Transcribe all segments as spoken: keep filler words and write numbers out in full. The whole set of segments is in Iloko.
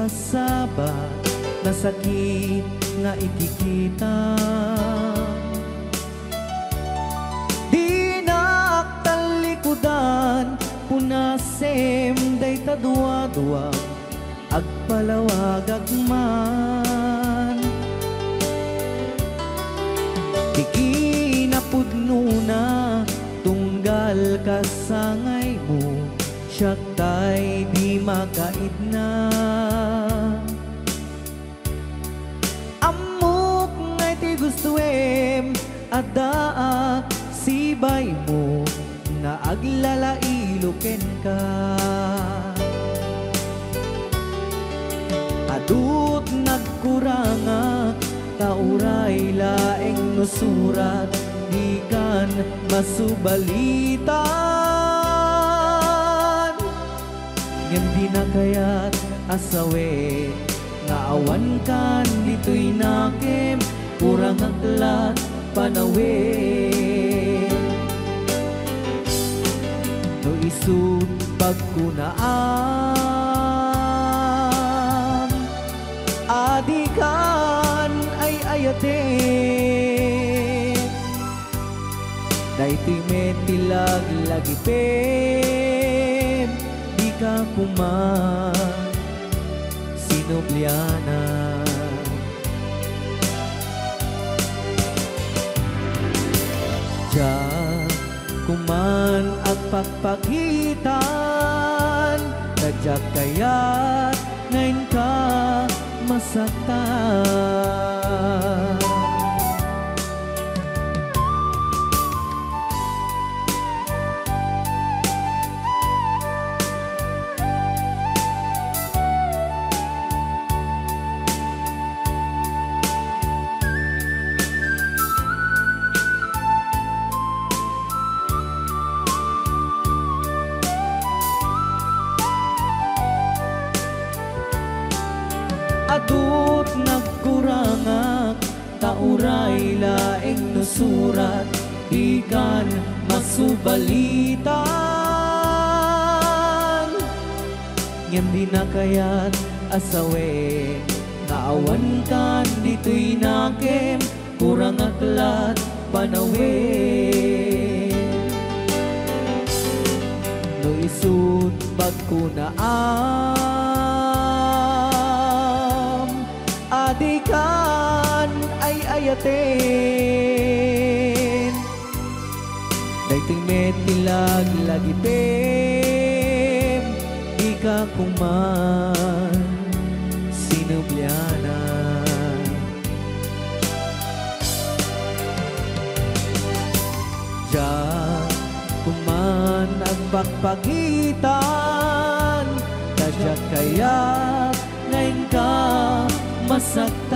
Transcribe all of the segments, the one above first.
Sabat, nasakit nga ikikita. Dinak tallikudan, punasem dayta duadua, agpalawagak man. Ti kinapudnona, tunggal kasangaymo, siak tay di makaidna. Ammok nga iti gustoem, addaak sibaymo, nga aglalailo kenka. Adut nagkurangak, ta uray laeng no surat, dikan masubalitan. Ngem dina kayat a sawen nga awankan ditoy nakem, kurangak lat panawen. No isut' pagkunaam, adikan ay-ayaten. Daytoy met ti laglagipem, dika koma sinubliana. Diak koman agpakpakitan, ta diak kayat nga inka masaktan. Adut nagkurangak, ta uray laeng no surat, dikan masubalitan. Ngem dina kayat a sawen nga awankan ditoy nakem, kurangak lat panawen. No isut' pagkunaam, adikan ay-ayaten. Daytoy met ti laglagipem, dika koman sinubliana. Diak koman agpakpakitan, ta diak kayat nga inka masaktan.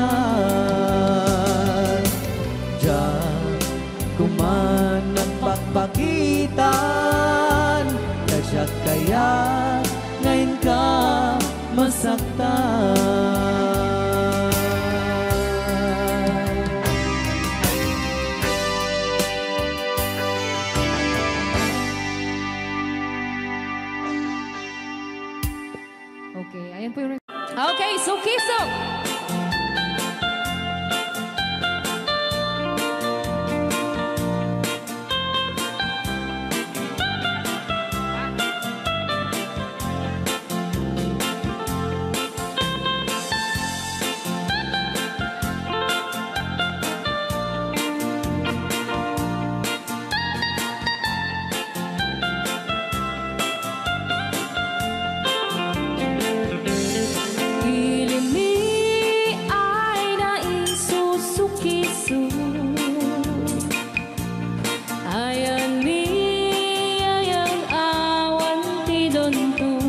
Diak koman agpakpakitan, ta diak kayat nga inka masaktan. Okay, ayan po yung... Okay, Sukiso! Ilimmi ay naisusukiso. Ayan ni ayang awan ti dunto.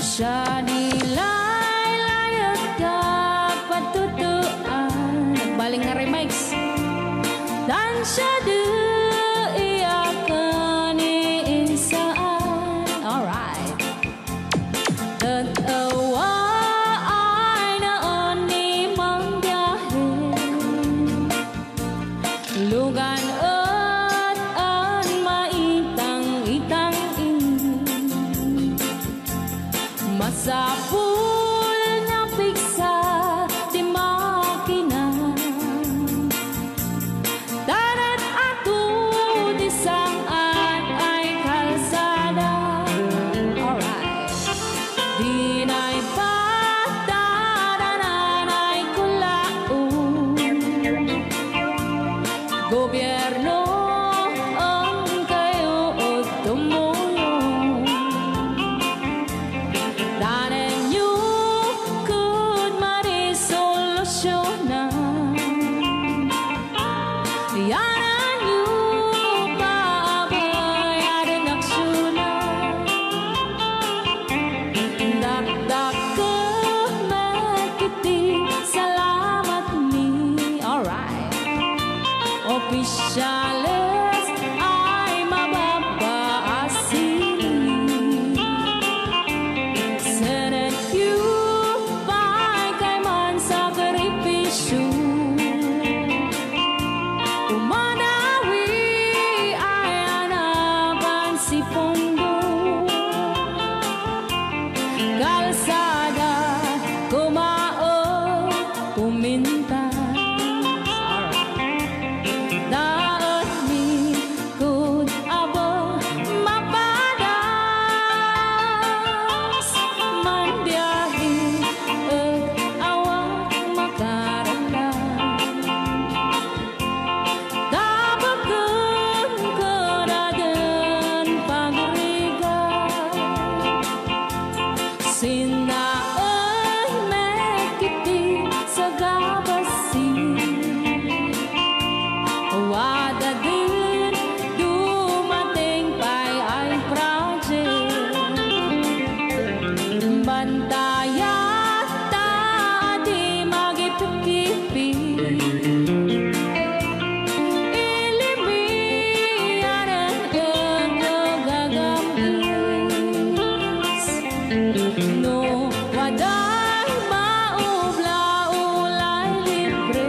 Siya di laylayet ka patutuan. Nagbaling nga remix. Tan siya di iyakan ni insaan. Alright. Tet-ewa ay naan ni mangbiahe. Lugan et an maitang-itang ini. Mas Sapul nga pigsa ti makina. Tanet ato ti sang-at ay kalsada. Alright. Dinay patadanan ay kulaon. Gobierno, ang kayo o tumulong. Danenyo kud marisolusyona. Yanenyo paabay aden aksiyona. Dakdakkel met iti salamatmi. Alright. Opisyales ay mababa a sining. Senenyo pay kayman sakripisyo. Umadawi ay anapan si Pondo. Kalsada, kumaon, pumintas. Alright. Daetmi kud abo mapadas. Manbiahe et awan makararag. Tabaken ket aden pagrigat. Sinnaen met iti sagabasi. Wadaden dumateng pay ay project. Bantayan ta di magipipipi. Ilimi anen ket gagam-is. No waday maubla, ulay libre.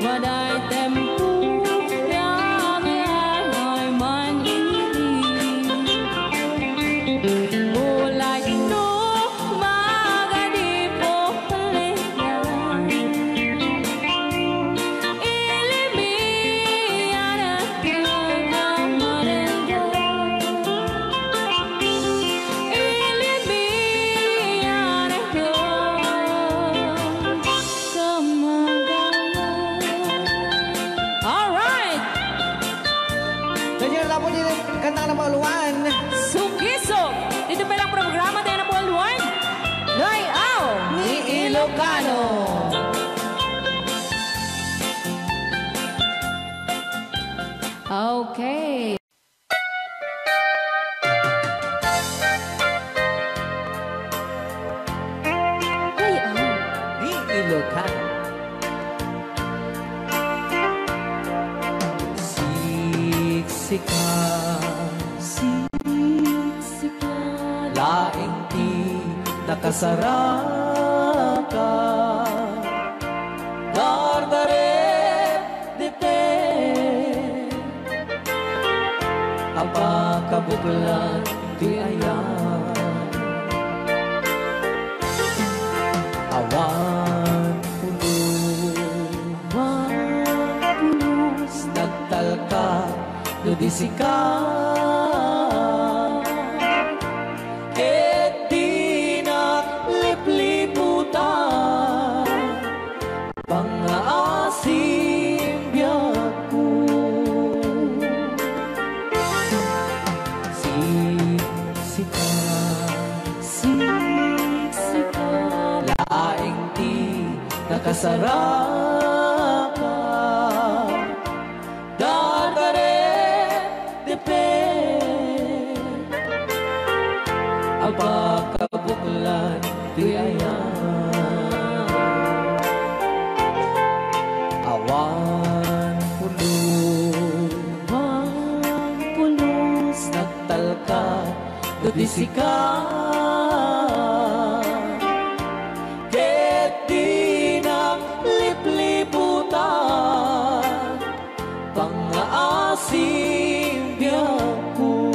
Waday tempo, yami ay man-iri. Ulay no magadi po Alright! Kanya na po din kanta na mauluan. Sugisog! Dito pa lang programa tayo na po, Luan. Layaw ni Ilocano. Okay. Layaw ni Ilocano. Siksika, siksika, laeng ti nakasaraka. Dardarep, depe, a pakabuklan ti ayan. Awan pulos, awan pulos, nagtalka no di sika. Ket dinak lipliputan, pangngaasim biagko. Siksika, siksika, laeng ti nakasaraka. Dardarep, depe, a pakabuklan ti ayan. Awan pulos, awan pulos, nagtalka no di sika. Ket dinak lipliputan, pangngaasim biagko.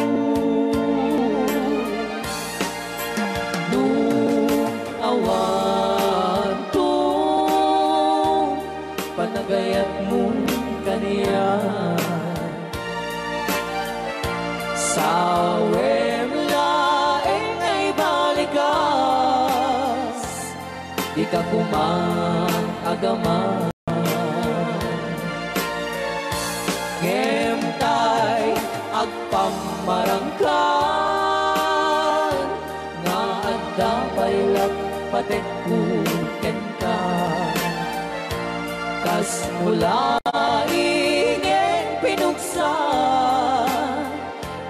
Kuman agaman, ngem tay agpammarangkan nga adda pay laeng patekko kenka. Kas mula ingen pinugsa,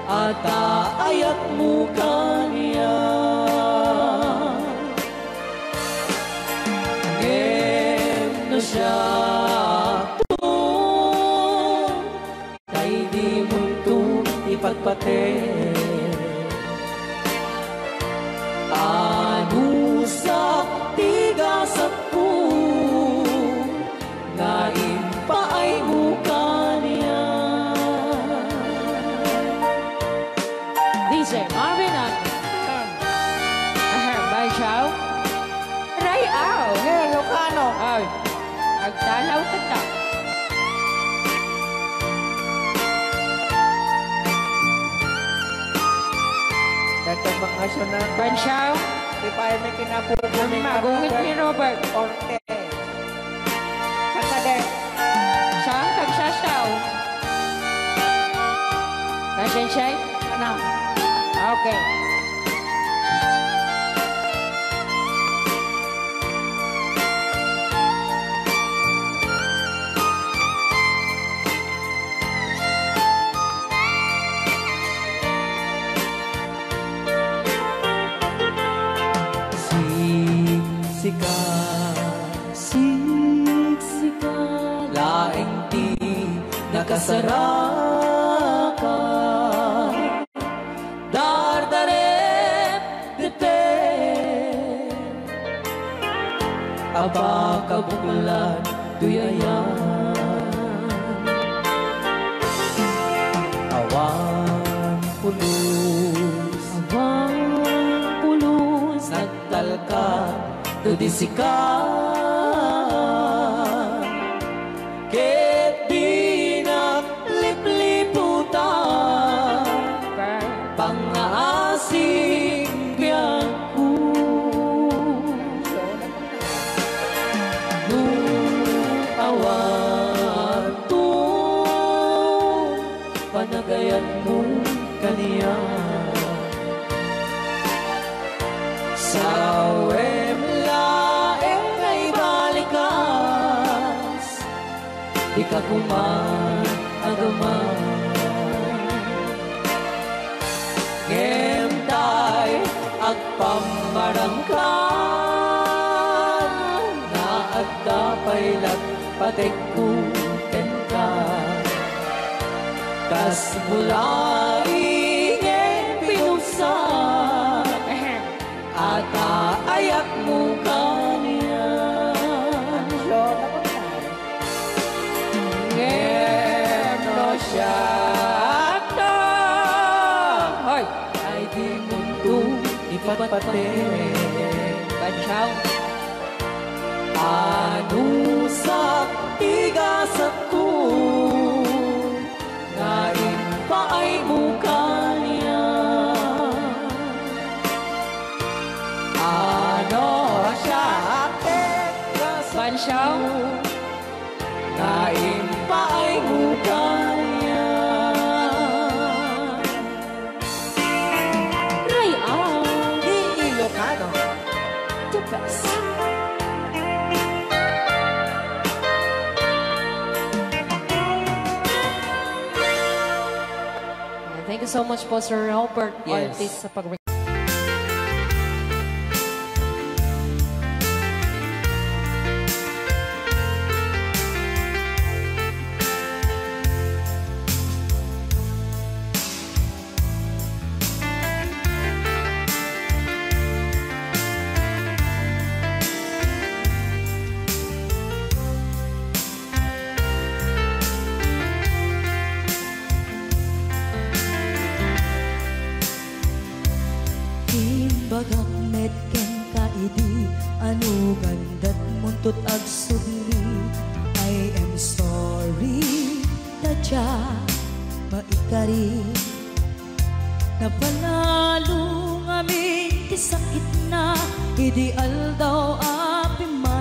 ata ayatmo kaniak. Ngem no siak to, tay dimonto ipatpateg. Anusak ti gasatko nga impaaymo kaniak. D J Marvin ang, ahem, by Chow. Ray-aw. Eh, Ilocano. Ay, agdalaw kita. Dagdag bakasyon na. By Chow. Di pa ay may kinabuhi. Ang magungit ni Robert Orte. Saan ka, de? Saan kagsasaw? Kasensyay? Ano? Okay. Siksika, siksika laeng ti nakasaraka. Dardarep, depet, a pakabuklad toy ayan. Awan pulos, awan pulos, nagtalka to di sika. Ket dinak lipliputan, pangngaasing biagko. No awan to panagayatmo kaniak, sawem laeng nga ibalikas, dika kuman agaman. Ngem tay agpammarangkan nga adda pay laeng patekko kenka. Kas mula ingen pinugsa, ata ayatmo kaniak. Ngem no siak to, hoy, ay dimonto ipatpateg. Bansaw. Anusak ti gasatko nga impaaymo kaniak. Ano siak ti gasatko nga impaaymo kaniak. Ray-aw. Di Ilocano. The best. Thank you so much po, Sir Robert Ortiz, sa pag- Imbagak met kenka idi anugan datmonto ti agsubli. I am sorry, ta diak maikari. Napalalo ngamin ti sakitna idi aldaw a pimma-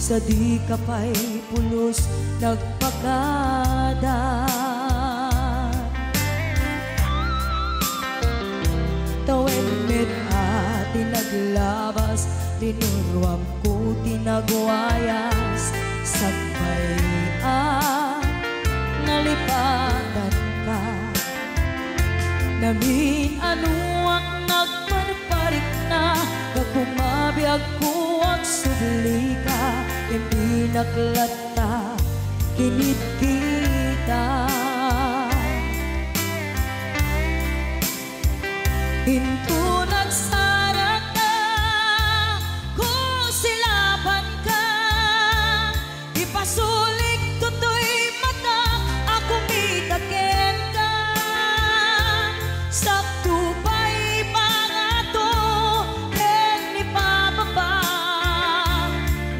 Sadika pay pulos nagpakada. Tawen met a ti naglabas, tinuruamko ti nagwayas, sakbay a nalipatanka. Namin-anoak nagparparikna, gapu mabiagko agsublika, imbinak latta kinitkita. Intonak saraka, kusilapanka, ipasulikto toy matak a kumita kenka. Sakto pay pangato ken ipababa,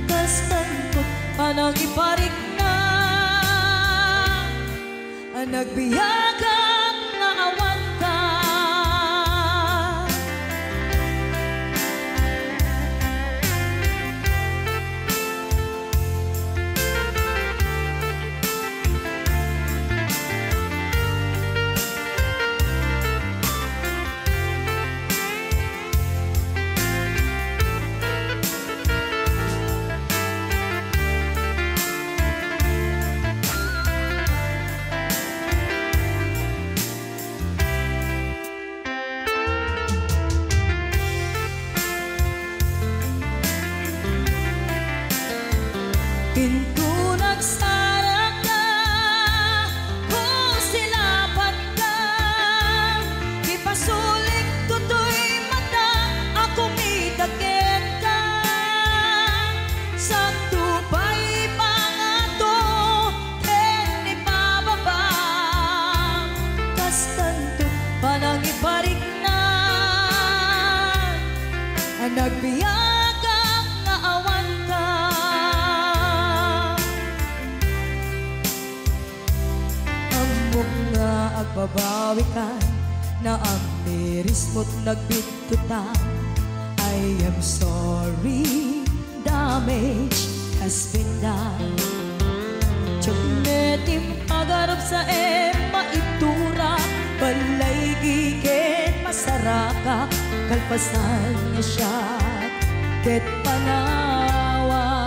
kastanto panangiparikna. Nagbiagak nga awanka. Intonak saraka, kusilapanka, ipasulikto toy matak a kumita kenka. Sakto pay pangato ken ipababa, kastanto panangiparikna. Nagbiagak nga awanka. Ammok nga agbabawikan, naamirismo't nagbittotan. I am sorry, damage has been done. Diak met impagarup sa em maitura, balay giken masaraka, kalpasan nga siak ket panawan.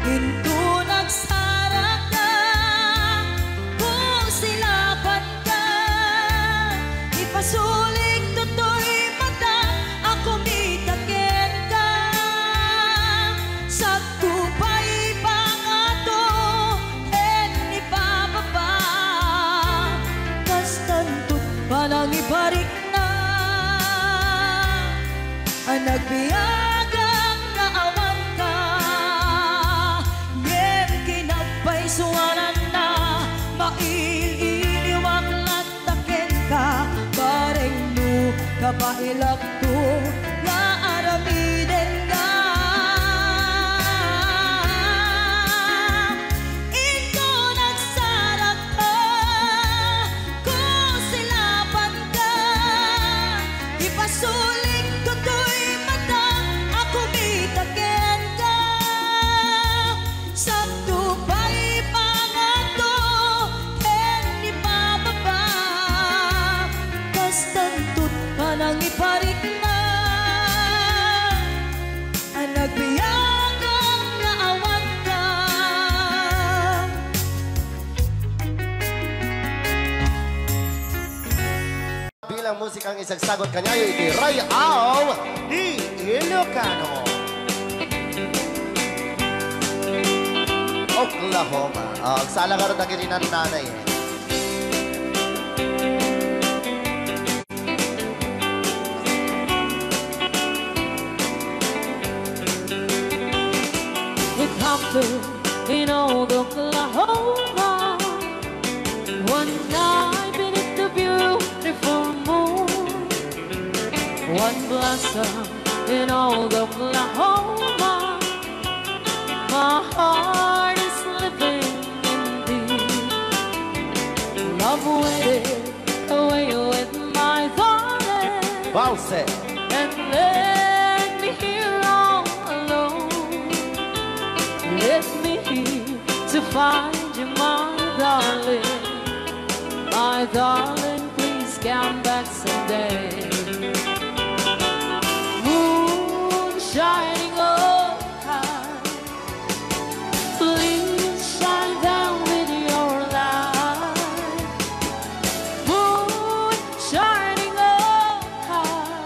Intonak saraka, kusilapanka, ipasulikto toy matak a kumita kenka. Sakto pay pangato ken ipababa, kastanto panangiparikna. Nagbiagak nga awanka, ngem kinapaysuananna, mail-iliwak latta kenka, bareng no kabaelakto nga aramidenka. Intonak saraka, kusilapanka, ipasulikto toy matak a kumita kenka. Sakto pay pangato ken ipababa, kastanto't panangiparikna. Nagbiagak nga awanka. Bilang musikang isagsagot kaniayo iti Rayaw ti Ilocano. Oklahoma. Ah, agsala ngarud dagiti nannanay. It happened in old Oklahoma. One night beneath the beautiful moon, one blossom in old Oklahoma. My heart is living in thee. Love waited away with my darling. Valse. And there Get me here to find you, my darling. My darling, please come back someday. Moon shining overhead, please shine down with your light. Moon shining overhead,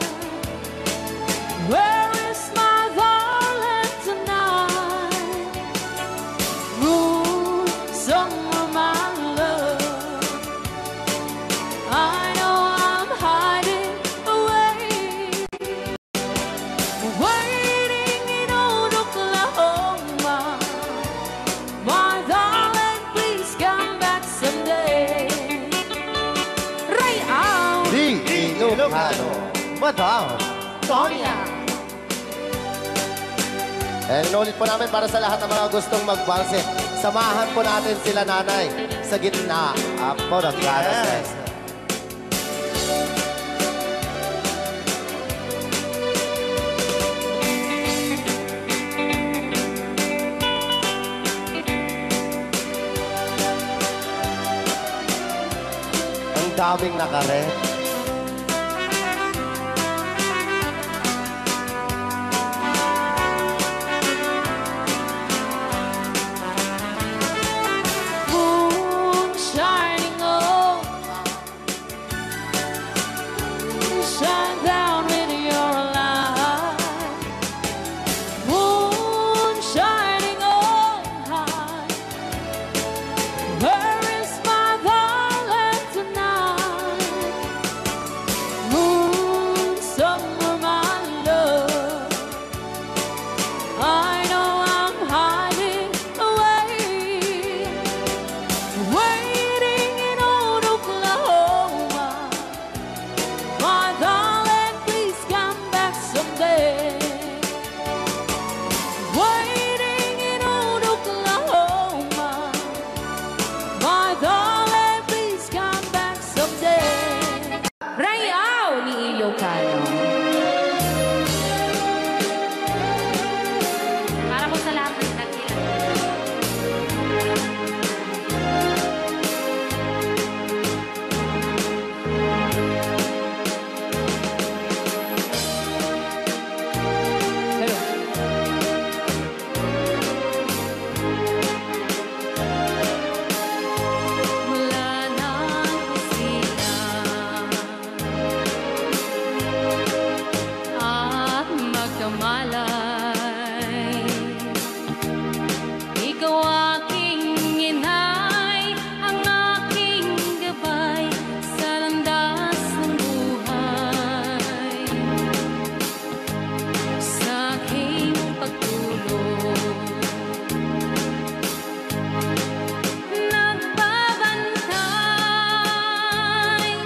where is my darling tonight? Moon, somewhere, my love, I know I'm hiding away, waiting in old Oklahoma. My darling, please come back someday. Ray out! Di Ilocano, Madam Tonya. Ayan, inulit po namin para sa lahat ng mga gustong magpansit. Samahan po natin sila, Nanay, sa gitna. Apo, nagkaras, yes. Ang daming nakaret. Moon shining overhead, shine down with your light. Moon shining overhead, where is my darling tonight? Moon, somewhere, my love, I know I'm hiding away, waiting in old Oklahoma. My darling, please come back someday. Waiting in old Oklahoma. My darling, please come back someday. Rayaw ni Ilocano. Para po sa lahat ng nagkilala. Hello. Mula ng kusina at magkamalay, ikaw aking inay, ang aking gabay sa landas ng buhay. Sa aking pagtulog, nagbabantay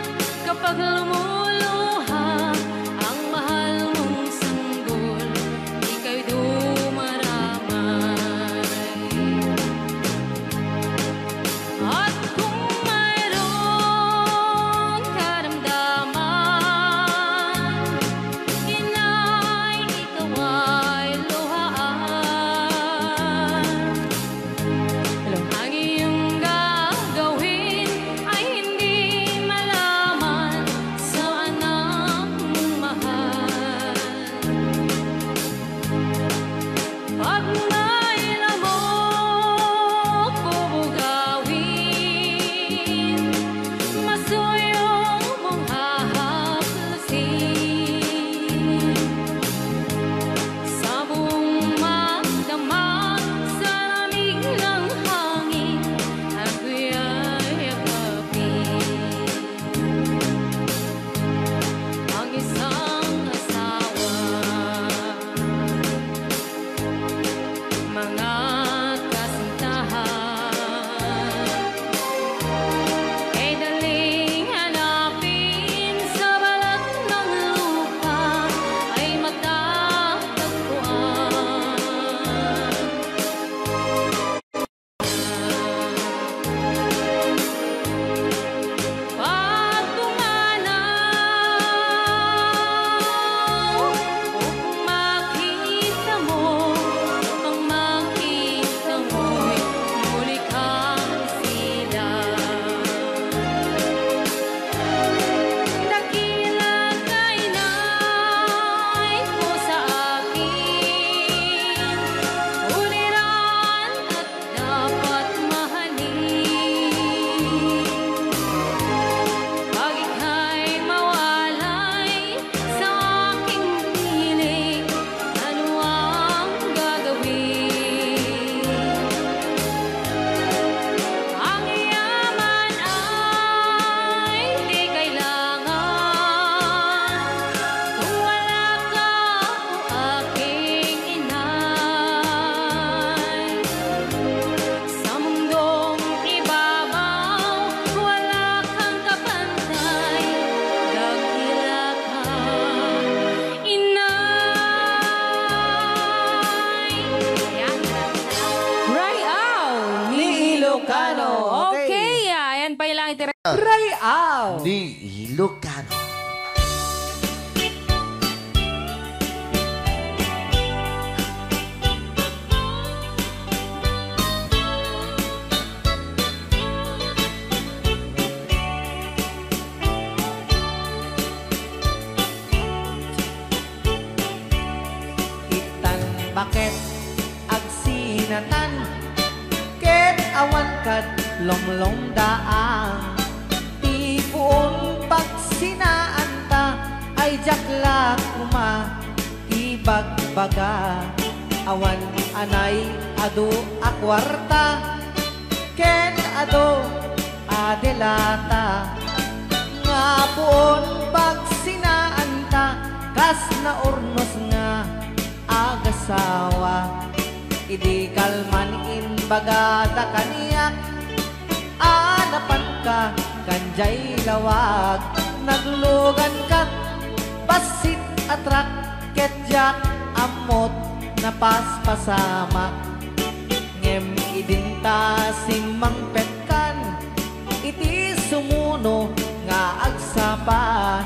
kapag lumuluha ang mahal mong sanggol, ika'y dumaramay. At kung mayroong karamdaman, inay, ikaw ay luhaan. Hello. Ang iyong gagawin ay hindi malaman sa anak mong mahal. Pag may lamok bubugawin, masuyong mong hahaplusin. Sa buong magdamag sa lamig ng hangin, ako'y yakapin. Ang isang asawa, mga kasintahan, e daling hanapin sa balat ng lupa ay matatagpuan. Pagpumanaw, upang makita mo ang makita. Rayaw ni Ilocano. Itan baket agsinatan, ket awan kad lomlomdaan. Ti puon pagsinaanta ay diak la koma ibagbaga. Awan anay adu a kuarta ken adu a delata, nga puon pagsinaanta kas naurnos nga agasawa. Idi kalman imbagada kaniak a napanka kan jay lawag, naglugankat bassit a truck ket diak ammot napaspasamak. Ngem idinta simmangpetkan iti sumuno nga agsapa,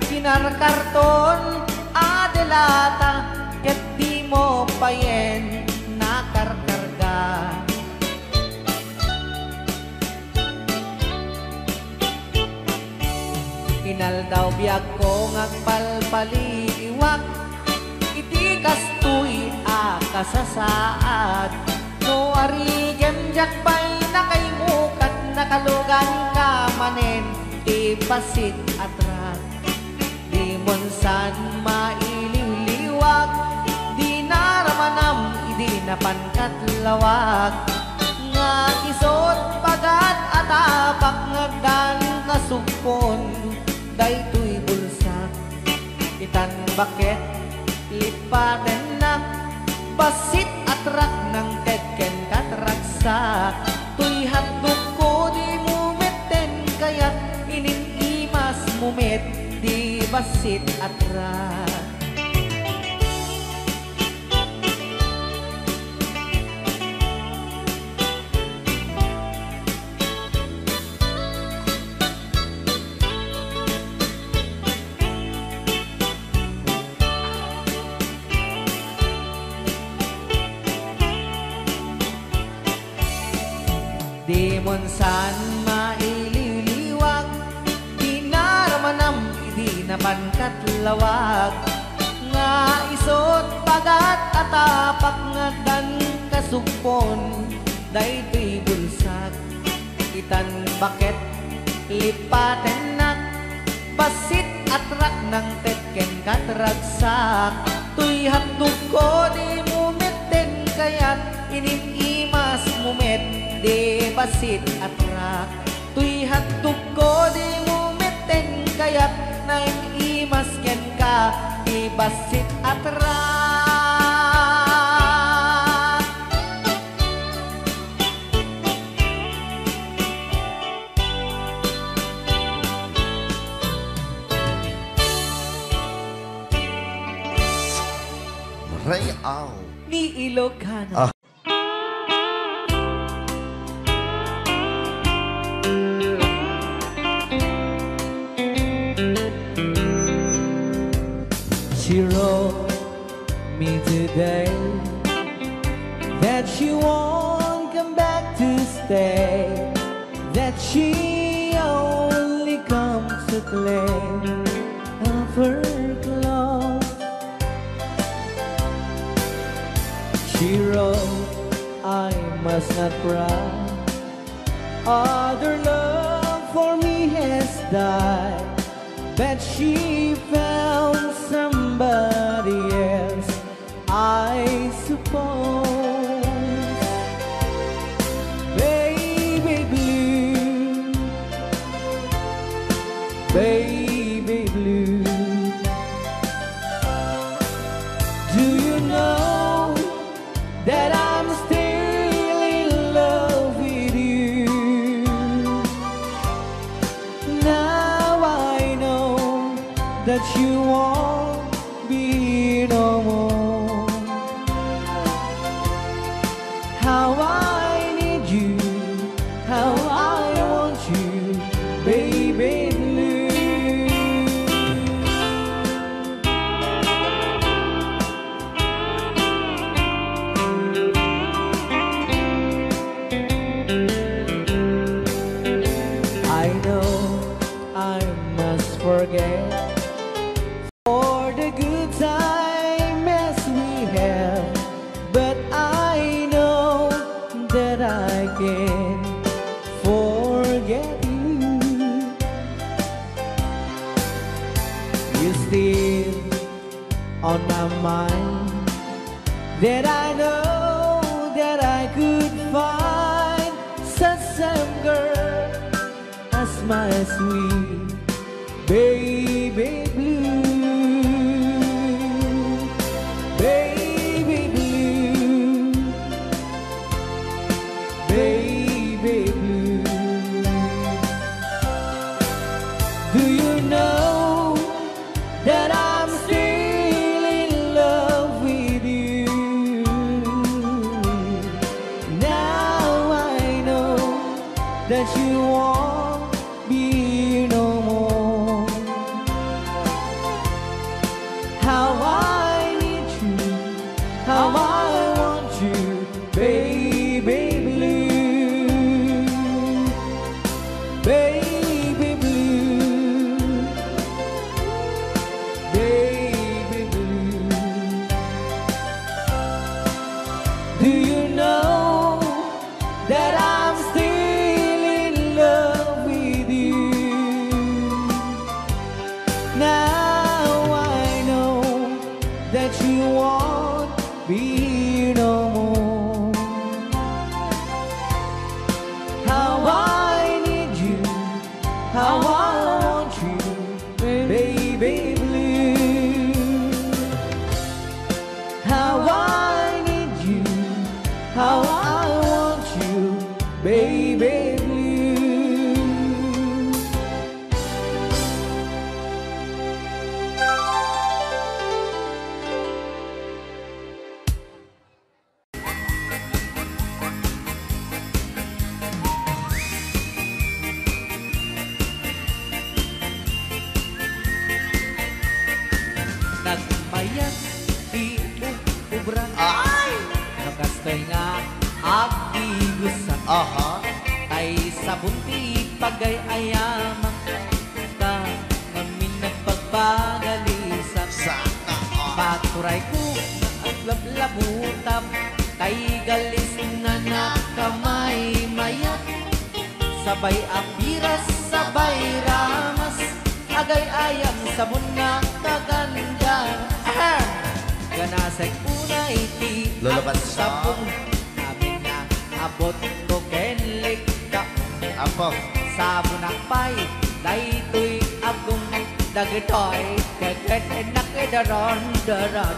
kinarkarton a delata ket dimo payen nakarkarga. Inaldaw biagko nga agpalpaliiwak iti kastoy a kasasaad. No arigem diak pay nakaimukat, nakaluganka manen ti bassit a truck. Dimon saan mailiwliwag, di naramanam idi napankat lawag, nga isut pagat a tapak nga agdan kasugpon daytoy bulsak. Itan baket lippatennak, bassit a truck nangted kenka ti ragsak. Toy hotdogko dimo metten kayat, inim-imasmo met ti bassit a truck. Dimon saan mailiwliwag, di naramanam idi napankat lawag, nga isut pagat a tapak nga agdan kasugpon daytoy bulsak. Itan baket lippatennak, bassit a truck nangted kenka ti ragsak. Toy hotdogko dimo metten kayat, inim-imasmo met ti bassit a truck. Toy hotdogko dimo metten kayat, naim-imas kenka ti bassit a truck. Rayaw ni Ilocano. Ah. She wrote me today that she won't come back to stay, that she only comes to play of her clothes. She wrote, "I must not cry. Other love for me has died, but she found somebody else, I suppose." Baby blue, baby blue, do you know that I'm still in love with you? Now I know that you won't be here no more. How I need you, how I want you, Can't forget you. You're still on my mind. That I know that I could find such same girl as my sweet baby blue, baby blue, baby blue. Do you know that I'm still in love with you? Now I know that you won't be no more. How I need you, how I want you, baby blue, baby blue, baby blue. Do you know that I'm still in love with you? Now I know that you won't be no more. How I need you, how I want you, baby blue. How I need you, how I want you, baby blue. Nagmayat ti ub-, ubra. Ay! No kastoy nga agtigusak. Aha. Tay sabon ti pagay-ayamak. Ka ngamin nagpagpagalisak. Sana all. Paturay ko nga aglablabutap. Tay galis nga nakamaymayat. Sabay a piras, sabay ramas, agay-ayam sabon nga kaganda. Ahem! Ganasek unay ti Lolo Bansa. Agsabon, amin nga abot ko ken likka. Apo. Sabonak pay, daytoy agum, dagitoy, keket, enak, edaron, daron.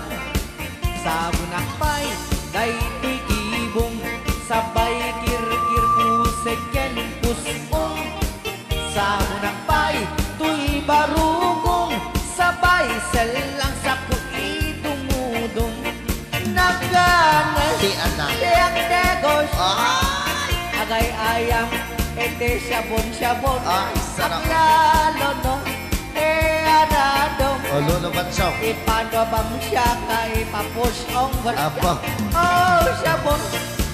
Sabonak pay, daytoy kibong, sabay kirkir, pusek ken pus-ong. Sabonak pay, toy barukong, sabay sellang, saku, idumudong. Nagganas, ti anak. Ti agdegos. Ay! Agay-ayam, iti sabon-sabon. Ay, sarap. Aglalo, no? E, anadong. O, Lolo Batsong. Ipanubang siya ka, ipapusong ba siya? Apo. O, sabon,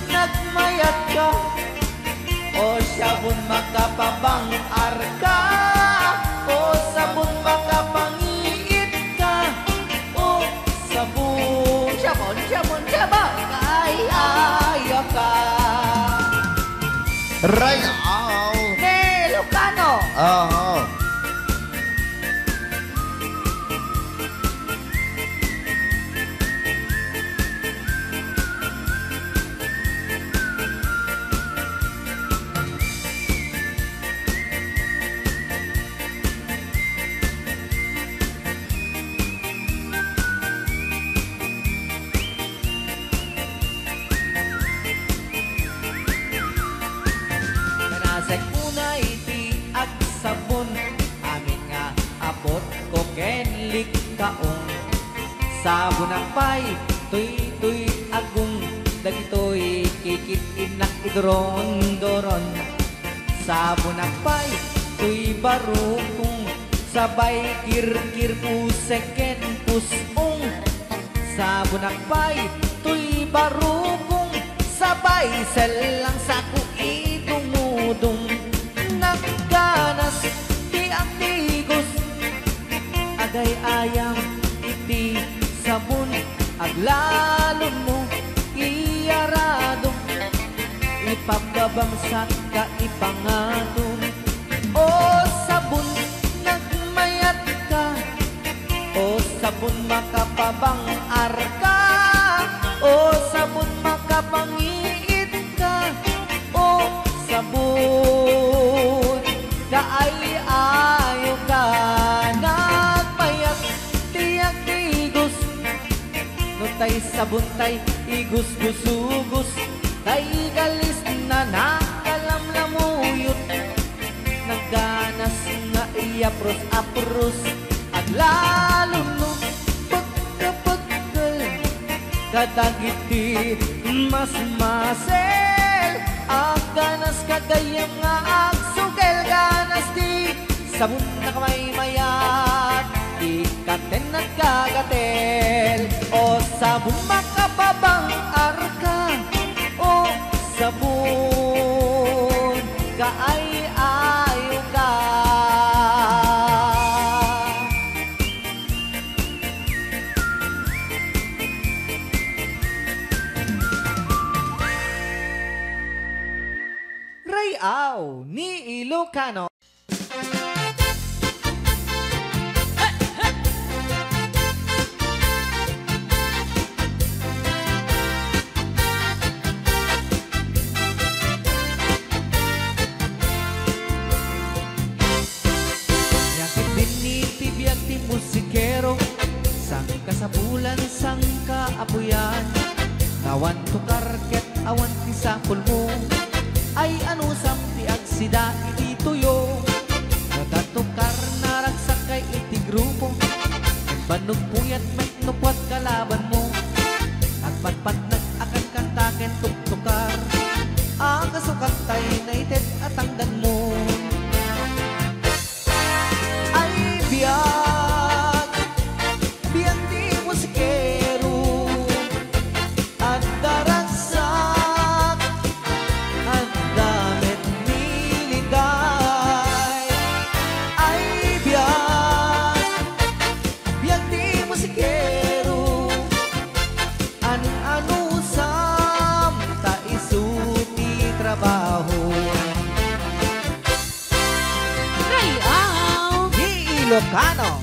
nagmayat ka. O, sabon, makapabang-ar ka. O, sabon, makapangiit ka. O, sabon, sabon, sabon, sabon, ay, ayo ka. Ray, aw. Ni Lucano. Oo. Nasek unay ti agsabon, amin nga abot ko ken likkaon. Sabonak pay, toy, toy, agong, dagitoy kikit-innak iduron-duron. Sabonak pay, toy, barukong, sabay kirkir, pusek ken pus-ong. Sabonak pay, toy, barukong, sabay sellang, saku, idumudong. Nagganas ti agtigos, agay-ayam iti sabon, aglalo no iyaradong. Pababangsak ka ipanganom. O sabon, nagmayatka. O sabon, makapabang-arka. O sabon, makapangiitka. O sabon, kaay-ayoka. Nagmayat ti agtigos. No tay sabon tay igusgusugus, tay galis na nakalamlamuyot, naganas nga iyapros-apros, aglalo no pagkapagkel kadagiti masmasel, aganas ka gayyem nga agsugel, ganas ti sabon nakamaymay-at, ikaten nagkagatel. O sabon, makapabang-arka. O sabon, kaay-ayoka. Ray-aw ni Ilocano. Ania ketdin iti biag ti musikero, sangkasapulan, sangkaapuyan. Awan tukar ket awan ti sapulmo. Ay, anusam ti agsida iti tuyo? Nagatukarka, naragsatka iti grupo. Bannog puyat met no kuat kalabanmo. Agpatpatnag a kankanta ken tuktukar. Akasukattay naited a tangdanmo. Ay, biag, biag ti musikero. Adda ragsak, adda met miliday. Ay, biag, biag ti musikero. An-anusam ta isu ti trabaho. Ray-aw ni Ilocano.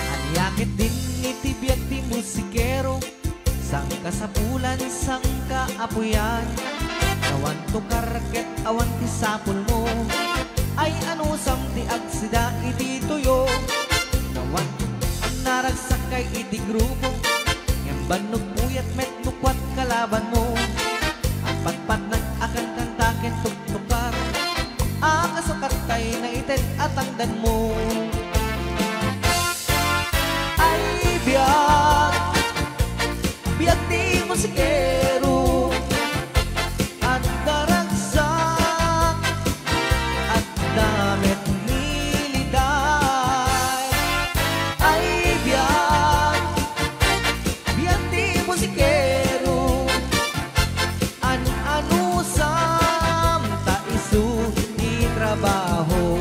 Ania ketdin iti biag ti musikero, sangkasapulan, sangkaapuyan. Awan tukar ket awan ti sapulmo. Ay, anusam ti agsida iti tuyo? Awan naragsakkay iti grupo, ngem bannog puyat met no kuat kalabanmo. Agpatpatnag a kankanta ken tuktukar. Akasukattay naited a tangdanmo. Ay, biag, biag ti musikero. Adda ragsak, adda met miliday. Ay, biag, biag ti musikero. An-anusam ta isu ti trabaho.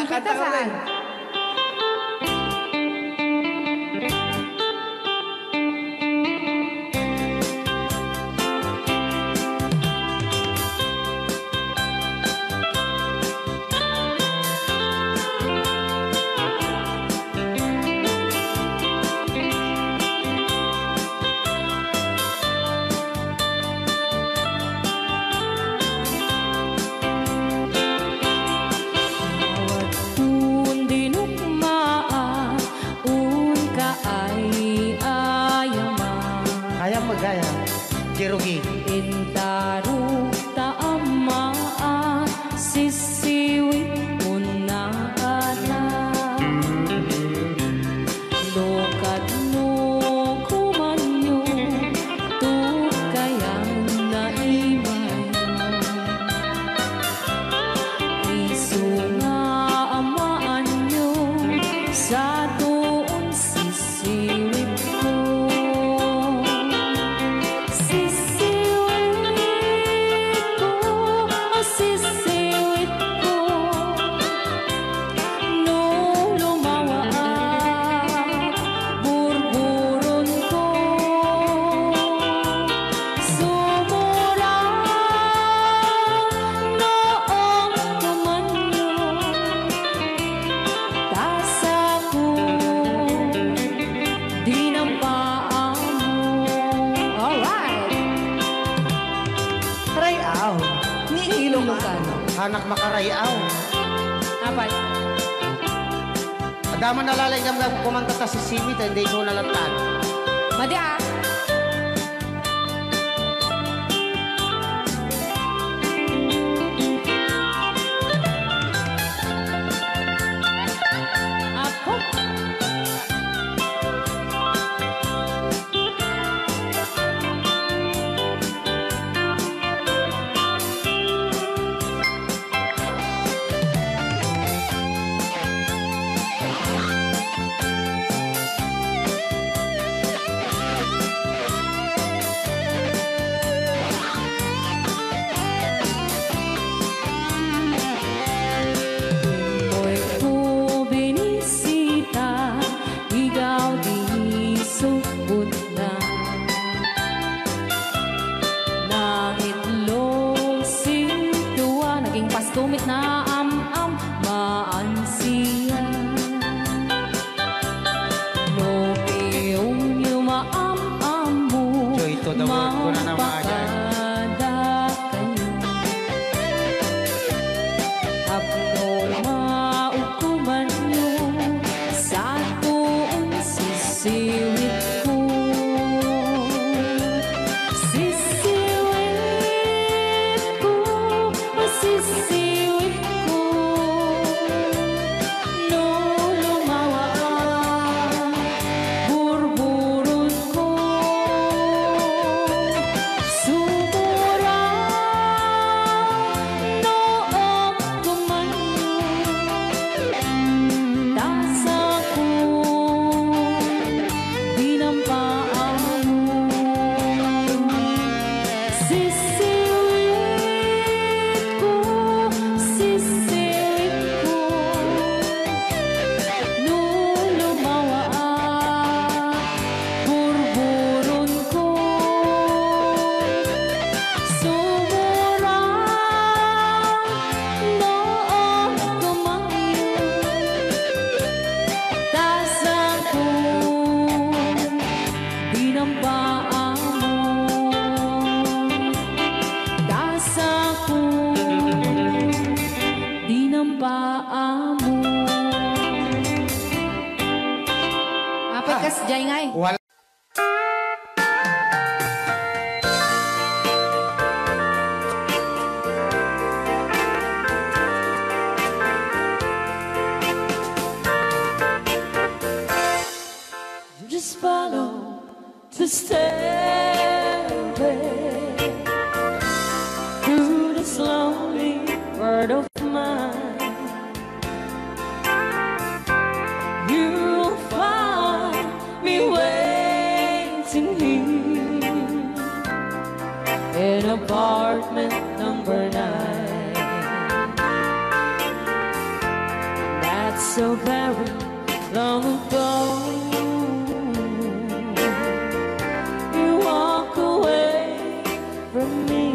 Kanta saan? Awan kun dinukmaan, unka ay ayaman. Kayam magaya, Jerugi. Intarok ta ammaan, sisiwit unna a na. No kadno kumanyo, tukayan na imaymo. Isu nga amaanyo, satoon sisiwitko. Sisiwitko, sisiwitko. No lumawaak, burburonko. Sumurang no ungtumanyo, ta sako dinampaammo. Alright. Ray-aw ni Ilocano. Anak makaray-aw. Apay? Adda man nalalaing gamgam kumanta ta sisiwit, ta indi isu na lantan. Madi, ah. Apo. Oy, ko binisita, igaw di subot na. Nangitlog sintua, naging pasto met na am-am, maan siya. No piyongyo maam-ammo, Joy to the world, kuna na, mga dyan. Mangpakada kayo. Apno maukumanyo, satoon sisiwitko. Sisiwitko, sisiwitko. No lumawaak, burburonko. Sumurang no ungtumanyo, ta sako dinampaammo. Sisiwitko, sisiwitko. No lumawaak, burburonko. Sumurang no ungtumanyo, ta sako dinampaammo. Ta sako dinampaammo. Apat kas jay ngay. Wala. Just follow the stairway through this lonely world of mine. so very long ago. You walk away from me.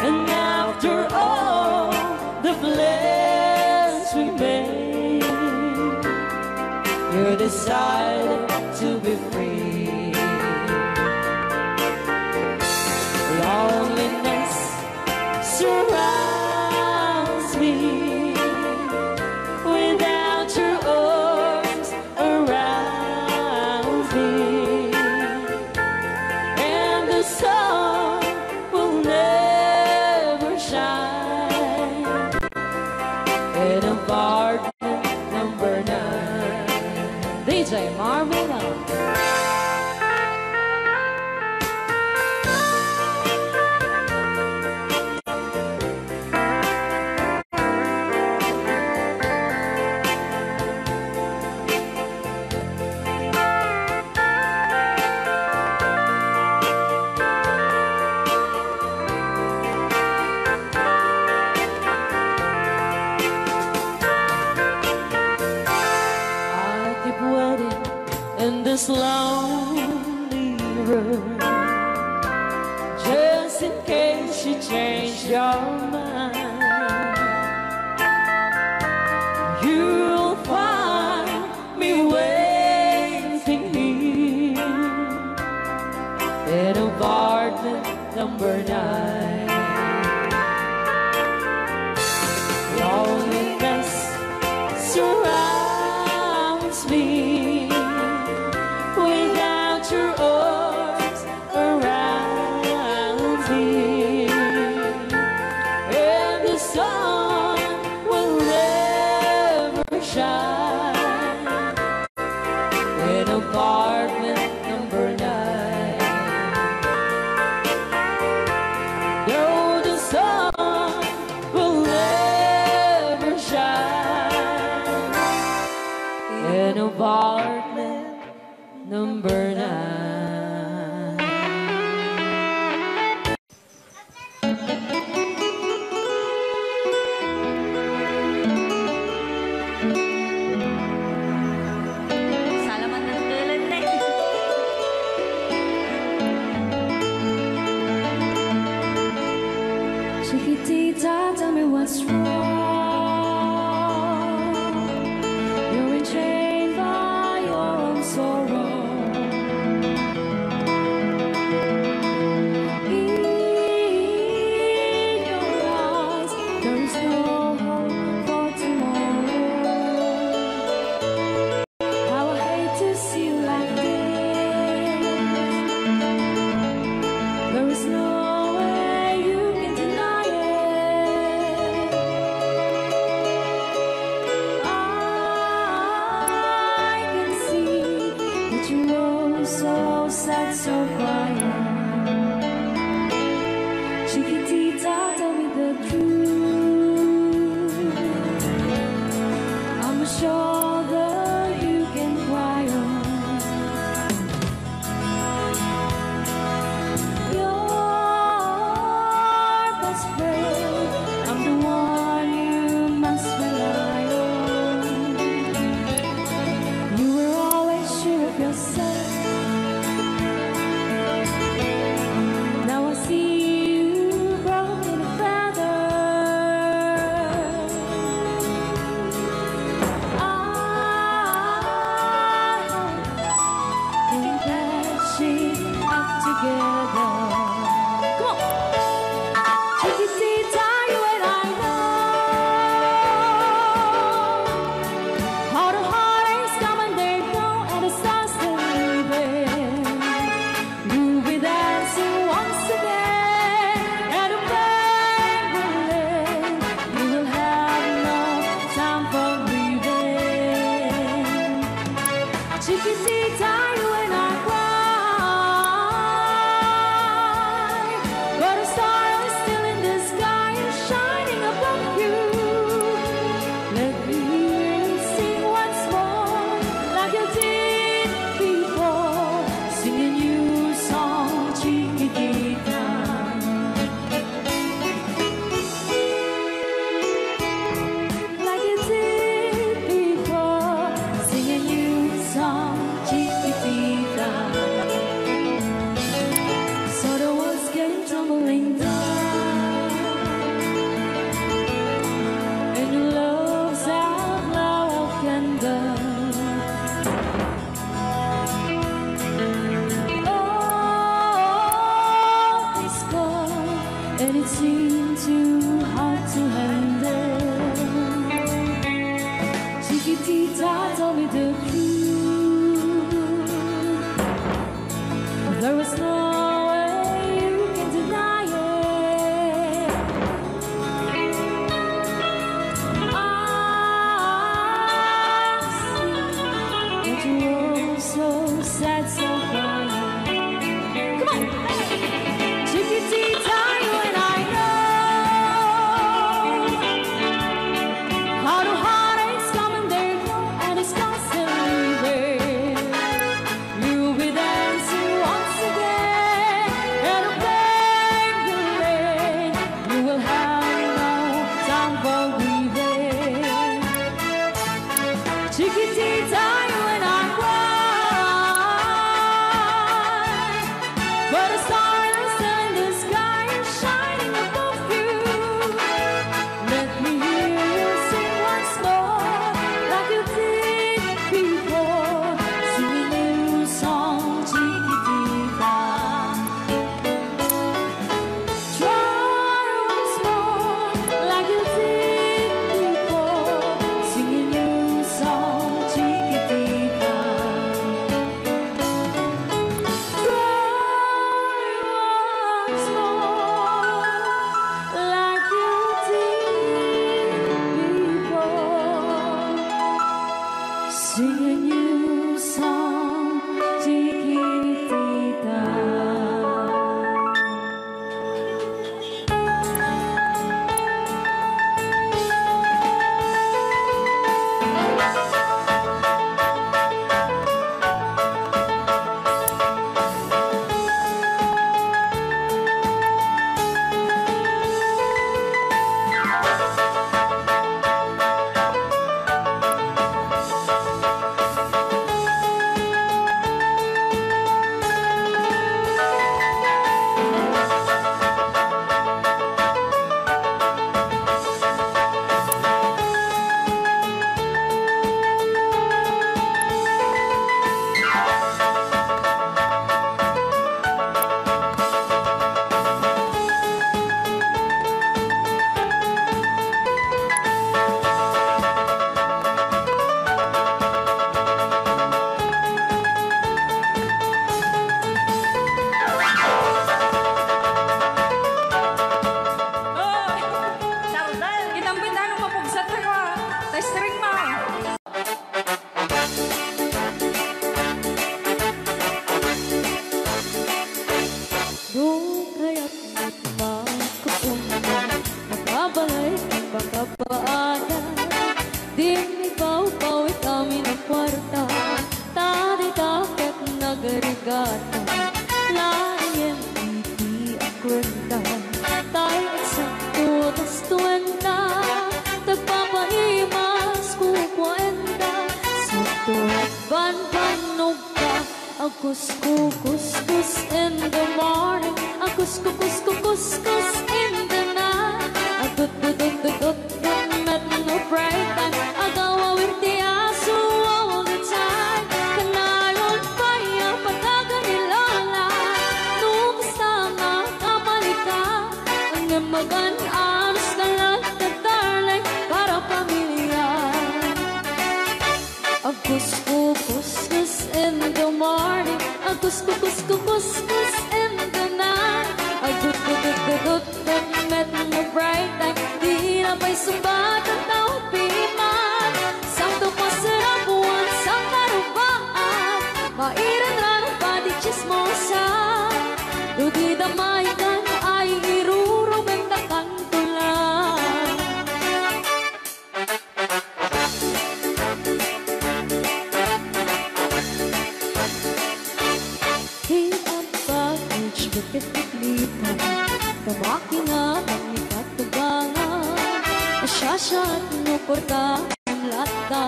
And after all the plans we made, you decided to be free. Loneliness surrounds me without your arms around me, and the sun will never shine in apartment number nine. D J Marvin. I keep waiting in this lonely room, just in case you change your mind. You'll find me waiting here in apartment number nine. Loneliness surrounds me without your arms around me, and the sun will never shine in apartment number nine. Though the sun will never shine in apartment number nine. Salamat ng tulad na yun. Chiquitita, tell me what's wrong. You're enchained by your own sorrow. In your eyes, there is no hope for tomorrow. How I hate to see you like this. There is no way you can deny it. Singing new song, Chiquitita. Oy! Tardal! Kitang bintana mapugsat na ko, ah. Testring mo. Dugayat met makapunda, makabalay ken makapaada. Dinmi pawpawit amin a kuarta, ta dita ket nagrigata. Laeng iti a kuenta, tay eksakto tas tuenta. Tagpapaimas kukuenta, sakto banbannog ka. Agkuskukuskus in the morning, agkuskukuskuskus in the night. Agdududududut met no bright time. Agaw-awir ti aso, all the time. Kanayon pay a pataga ni Lola. No kasta nga kamalika, ngem magan-anos ka lang, darling, para pamilya. Agkuskukuskus in the morning, agkuskukuskuskus in the night. Agdududududut met no bright time, di na pay sungbat a tao piman. Sakto pasarapuan, sangkarupaan, mairanran padi chismosa. No dida maikan ay irurumendakan. Ti advantage ket ti plita, ta makina, ta mikatugangan. Asiasiat no kuarta, latta,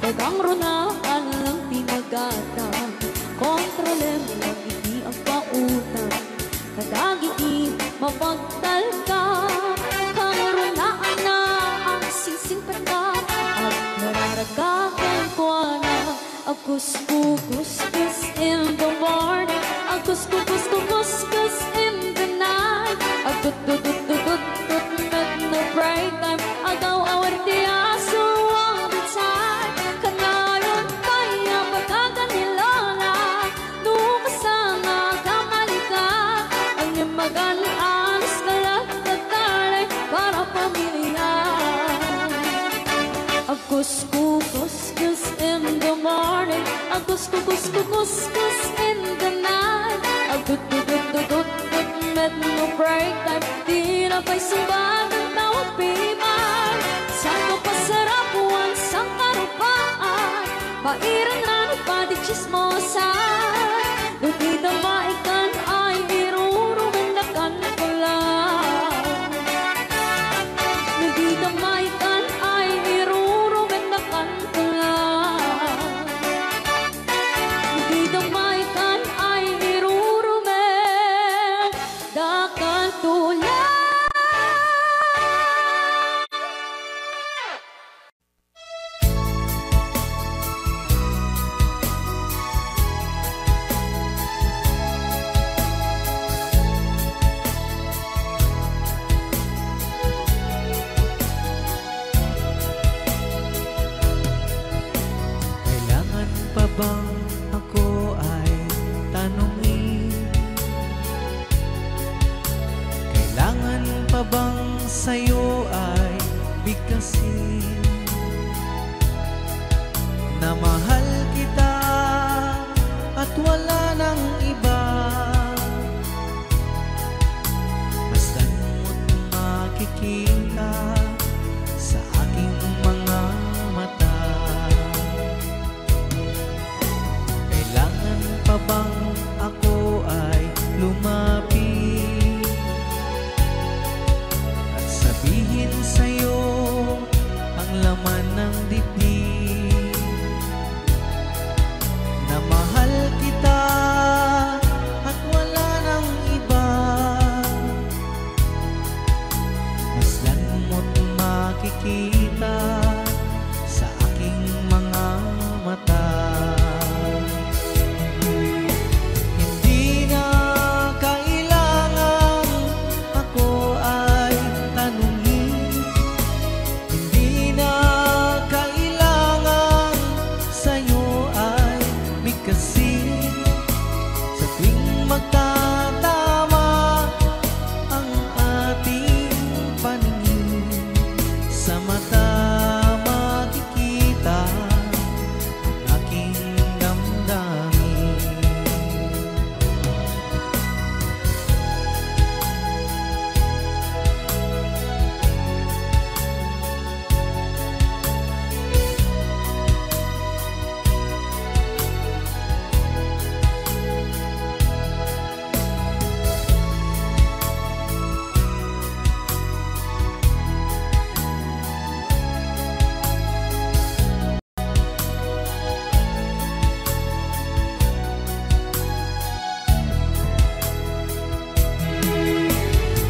dagang runa, alang ti magata. Kontrolem lang iti agpautang. Kadagiti mapagtalka, karunaanna, agsisingpetka, agkararagka kenkuana. Agkuskukuskus in the morning, agkuskukuskuskus in the night. Agdududududut met no bright time, agaw-awir ti aso all the time. Kanayon pay a pataga ni Lola. No kasta nga kamalika, ngem magan-anos ka lang, darling, para pamilya. Agkuskukuskus in the morning, agkuskukuskuskus in the night. Agdududududut met no bright time, di na pay sungbat a tao piman. Sakto pasarapuan, sangkarupaan, mairanran padi chismosa. No dida maikan ay irurumendakan ko lang. No dida maikan ay irurumendakan ko lang. No dida maikan ay irurumendakan ko lang. Kailangan pa bang ako ay tanungin? Kailangan pa bang sa'yo ay bigkasin? Na mahal kita at wala nang iba. Masdan mo't makikita sa aking mga mata. Kailangan pa bang ako ay lumapit at sabihin sa'yo ang laman ng dibdib? Na mahal kita at wala nang iba. Masdan mo't makikita sa aking mga mata. Hindi na kailangan ako ay tanungin. Hindi na kailangan sa'yo ay bigkasin. Sa tuwing magtatama ang ating paningin, sa mata makikita ang aking damdamin.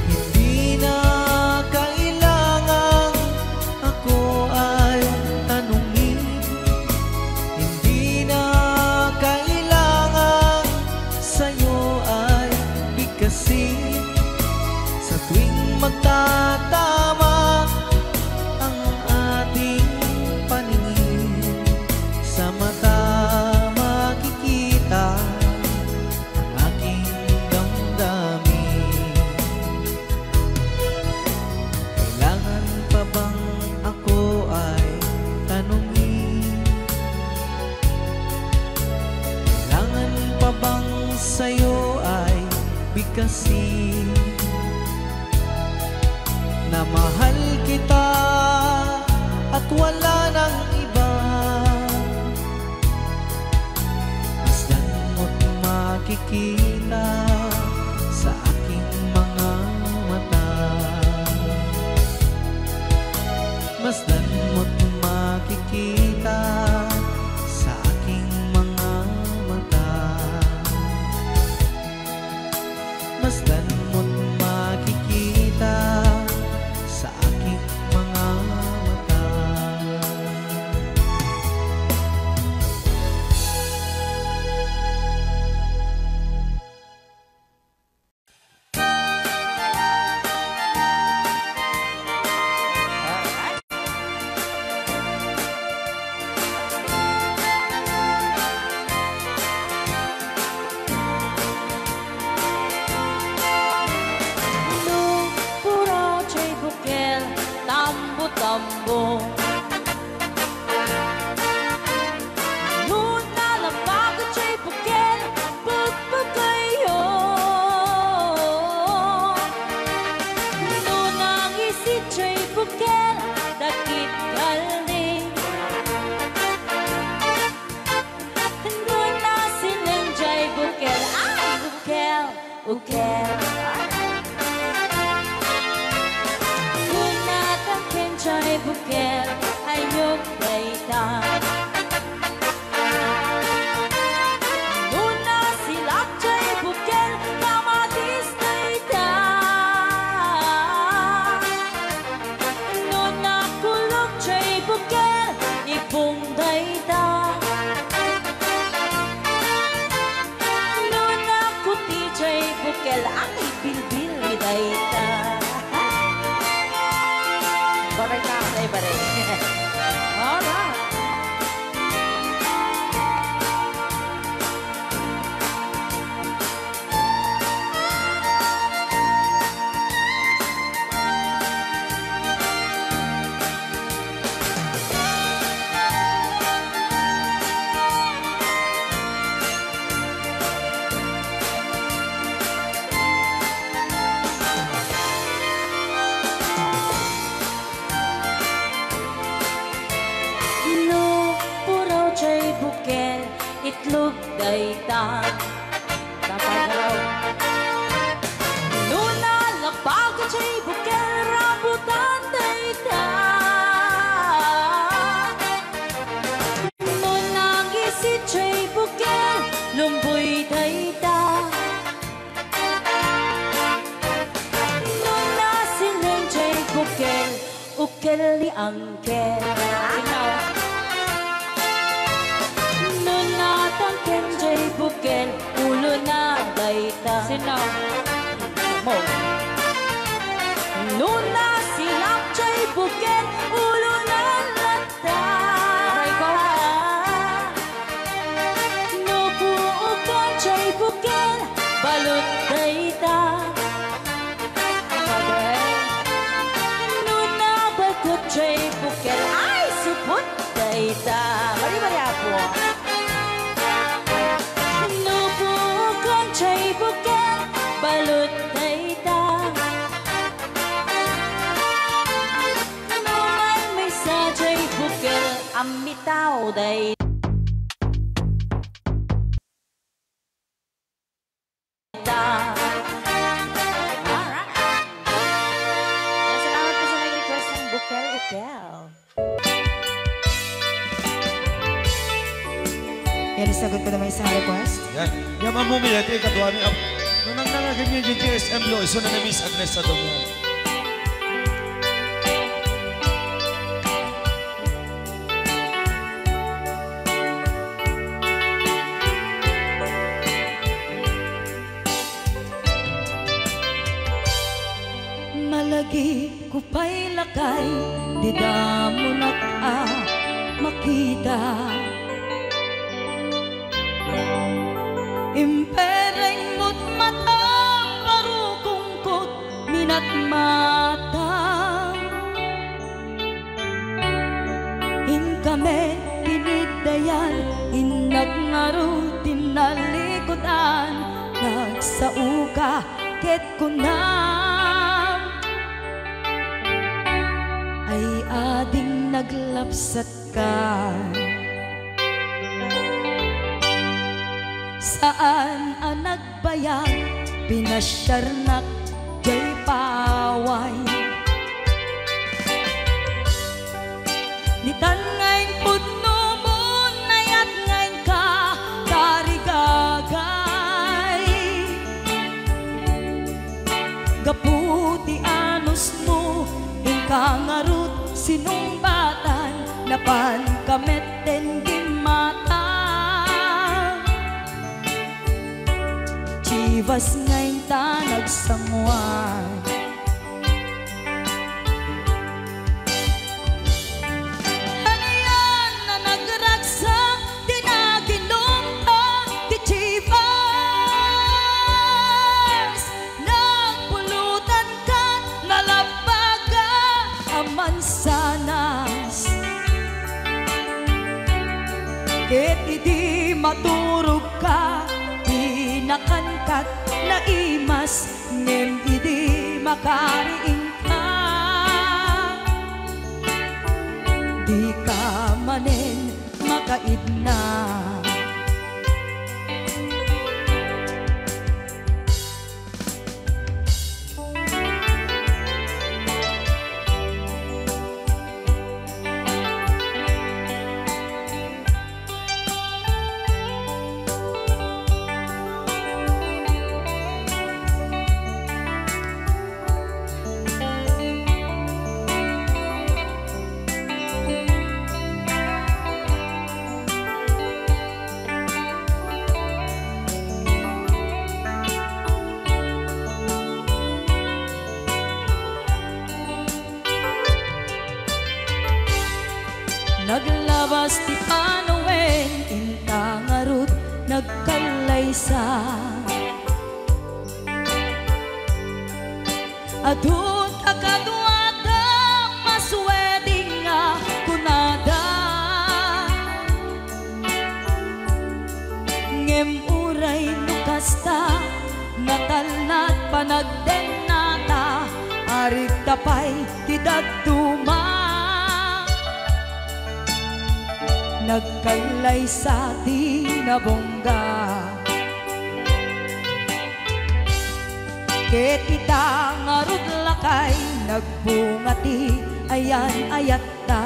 Hindi na kailangan ako ay tanungin. Hindi na kailangan sa'yo ay bigkasin. Sa tuwing magtatama ang ating paningin, sa mata makikita ang aking damdamin. Kailangan pa bang ako ay tanungin? Kailangan pa bang sa'yo ay bigkasin? Na mahal kita at wala nang iba. Masdan mo't makikita sa aking mga mata. Masdan mo't makikita sa aking mga mata. Masdan mo't makikita sa aking mga mata. Nupura jay bukel, tambo-tambo. No nalabag jay bukel, pagpagayo. No nangisi jay bukel, dakit kaldi. No nasileng jay bukel, ay, bukel, bukel. No natangken jay bukel, ayok dayta. No nasilak jay bukel, kamatis dayta. No nakulog jay bukel, ibong dayta. No nakuti jay bukel, ay, bilbil dayta. Baray ka, ay, baray. dayta. Dapat raw. No nalabag jay bukel, rambutan dayta. No nangisit jay bukel, lumboy dayta. No nasileng jay bukel, ukel ni Angkel. Sino? No natangken jay bukel, ulo na dayta. Sino? Mo. No nasilak jay bukel, ulo na latta. Aray ko. No puokan jay bukel, balut dayta. Pwede. No nabatot jay bukel, ay, supot dayta. Bari-bari, apo. No puokan jay bukel, balut dayta. No manmisa jay bukel, ammitaw dayta. Alright. Yan, salamat po sa nag-request ng Bukel Ukel. Yan, isagot ko naman sa request. Yan. Yan, Ma'am Mumi, ito yung kadwa ni Ap-, nung nang nangagin yung G G S M lo, iso na ni Miss Agnes sa Domingo. Malagip ko pay lakay, dida monak a makita. Impereng mo't matam, barukongkot minatmata. Inka met tiniddayan, innak ngarud ti nalikudan, nagsaoka ket kunam, ay ading naglapsatka. Saan a nag- bayag, pinasiarnak jay paway. Ditan nga impudnomon, nayat nga inka tarigagay. Gapu ti anusmo, inka ngarud sinungbatan, napanka met ten gimmata. Chivas nga inta nagsanguan. Anian a nagragsak ti naginumta ti Chivas? Nagpulutan kat nalabbaga a mansanas. Ket idi maturogka, pinakankat naimas, ngem idi makariingka, dika manen makaidna. Naglabas ti panawen, inta ngarud nagkallaysa. Adu ta kaduada, mas wedding nga kunada. Ngem uray no kasta, natalna ti panagdennata, arigta pay ti dadduma. Nagkallaysa ti nabungga. Ket ita ngarud lakay, nagbunga ti ayan-ayatta.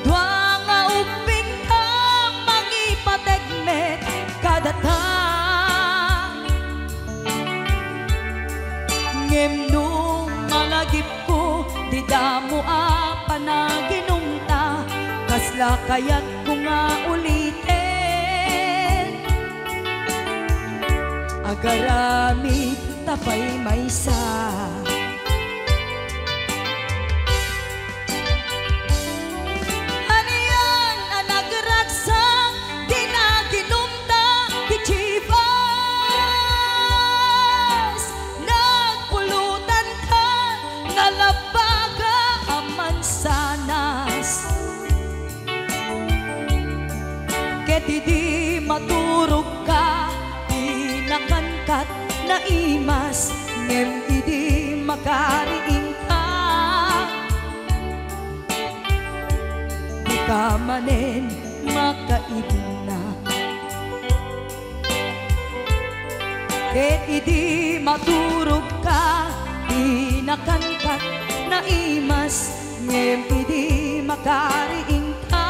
Dua nga ubbingta mangipateg met kadata. Ngem no malagipko, dida ammo a panaginumta, kasla kayatko nga uliten. Agaramidta pay maysa. Anian a nagragsak ti naginumta ti Chivas, nagpulutanka, nalabaga a mansanas. Ket idi maturogka, di nakankat naimas, ngem idi makariingka, dika manen makaidna. Ket idi maturogka, di nakankat naimas, ngem idi makariingka,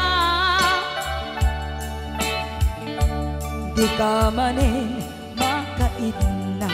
dika manen makaidna.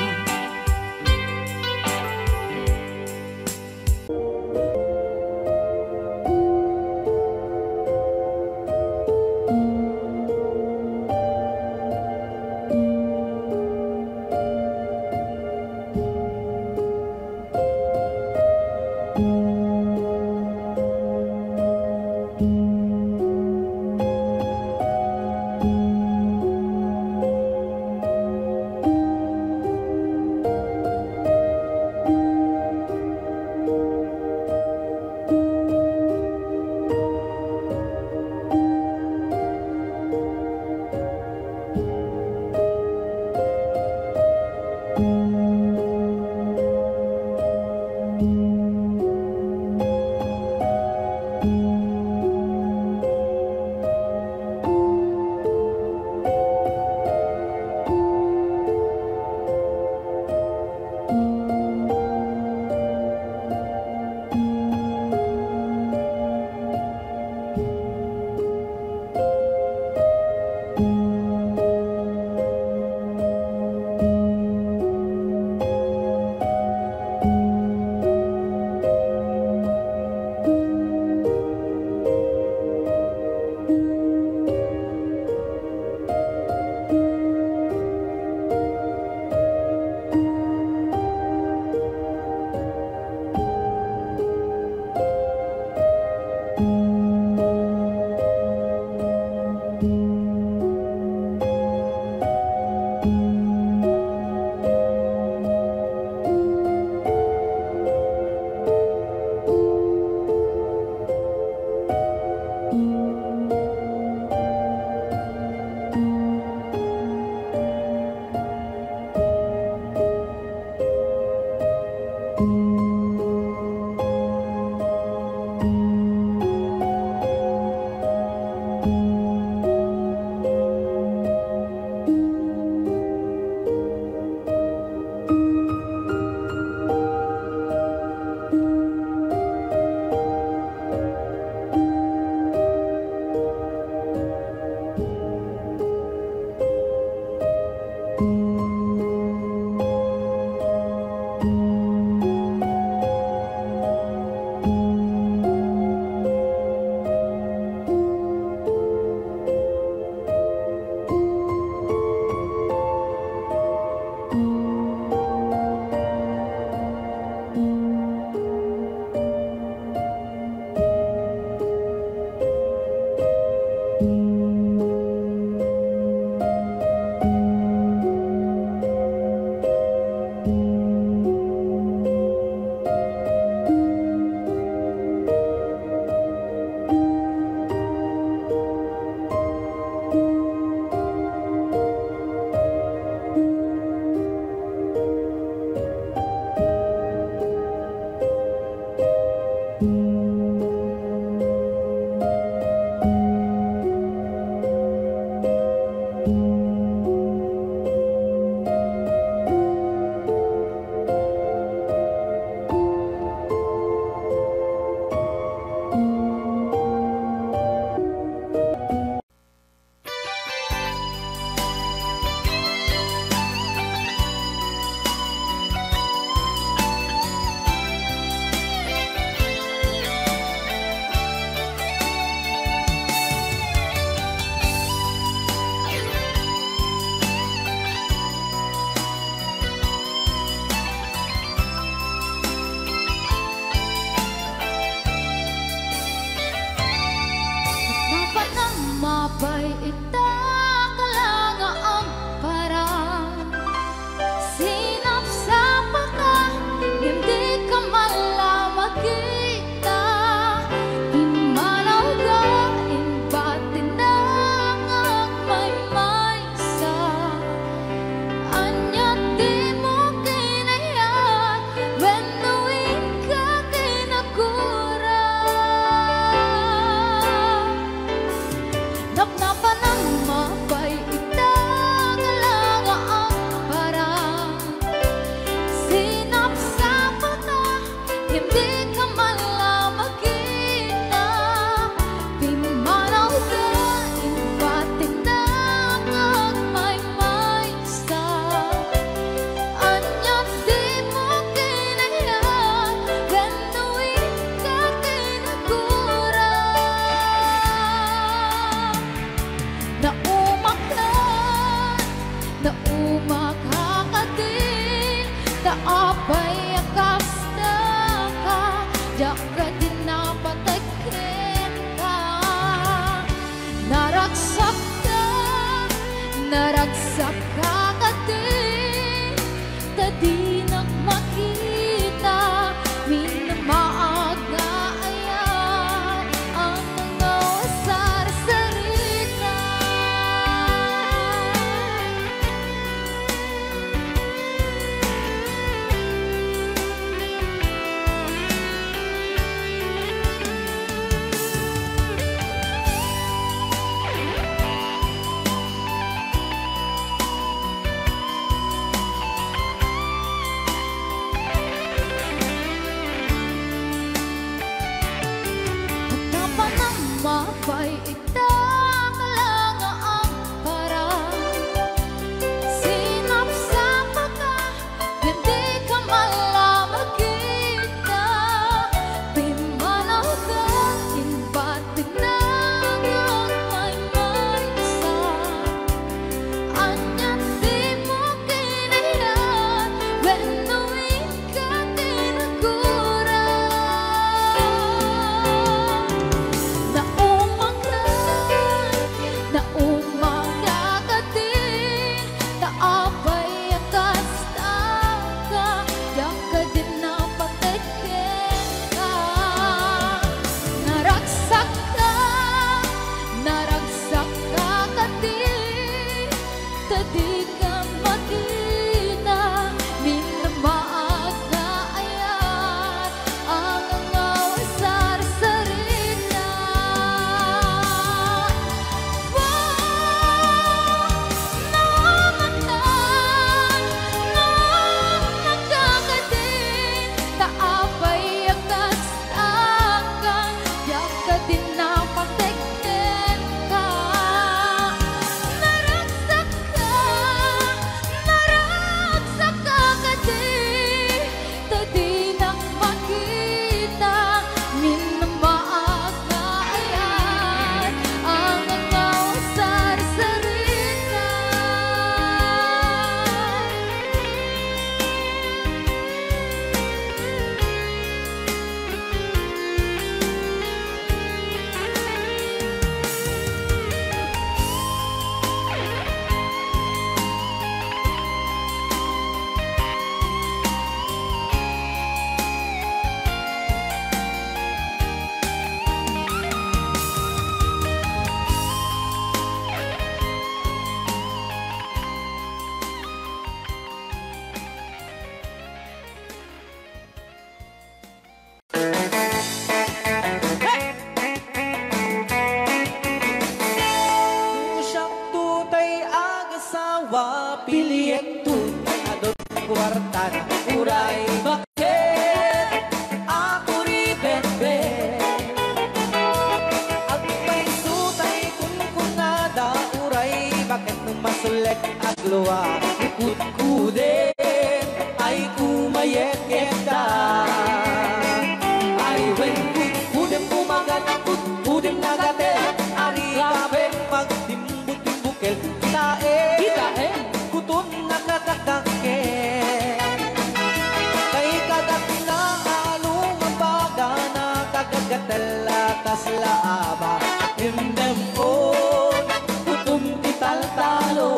Gatella kasla aba, indem on, kutum ti taltalo.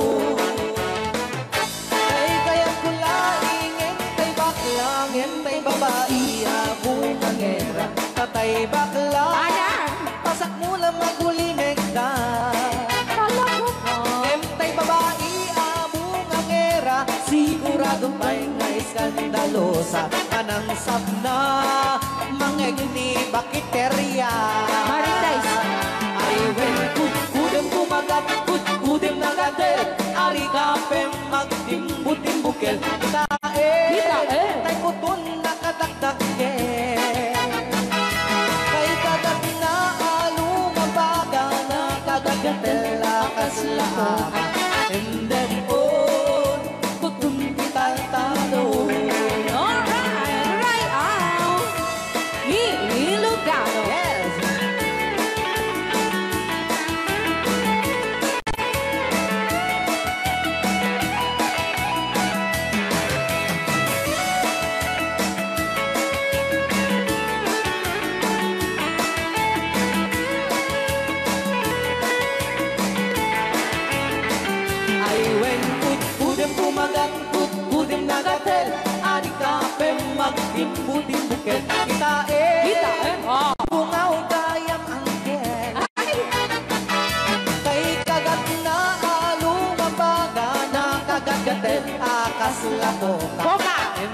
Kay kayatko laeng, ngem tay bakla, ngem tay babai a bungangera, ta tay bakla. Ayan. Pasakmo la magulimekda. Talaga ba? Ngem tay babai a bungangera, sigurado pay nga eskandalosa. Anangsapna, mangegni bakiteria. Marites. Ay wen, kudkudem bumagat, kudkudem nagatel, ari ka pem magtimbutimbukel. Tae, Kita, eh. Tay puton nakadakdakkel. Kay kagatna a lumabaga, nakagagatel a kasla aba. Indem on, kutum ti taltalo. Alright, right out. Ni Ilocano. Yes. Ay wen, kudkudem bumagat, kudkudem nagatel, adi ka pem magtimbutimbukel. Kitaem. Kitaem, ah. Bungaw gayam angkel. Ay. Kay kagatna a lumabaga, nakagatgatel a kasla koka. Koka. Em,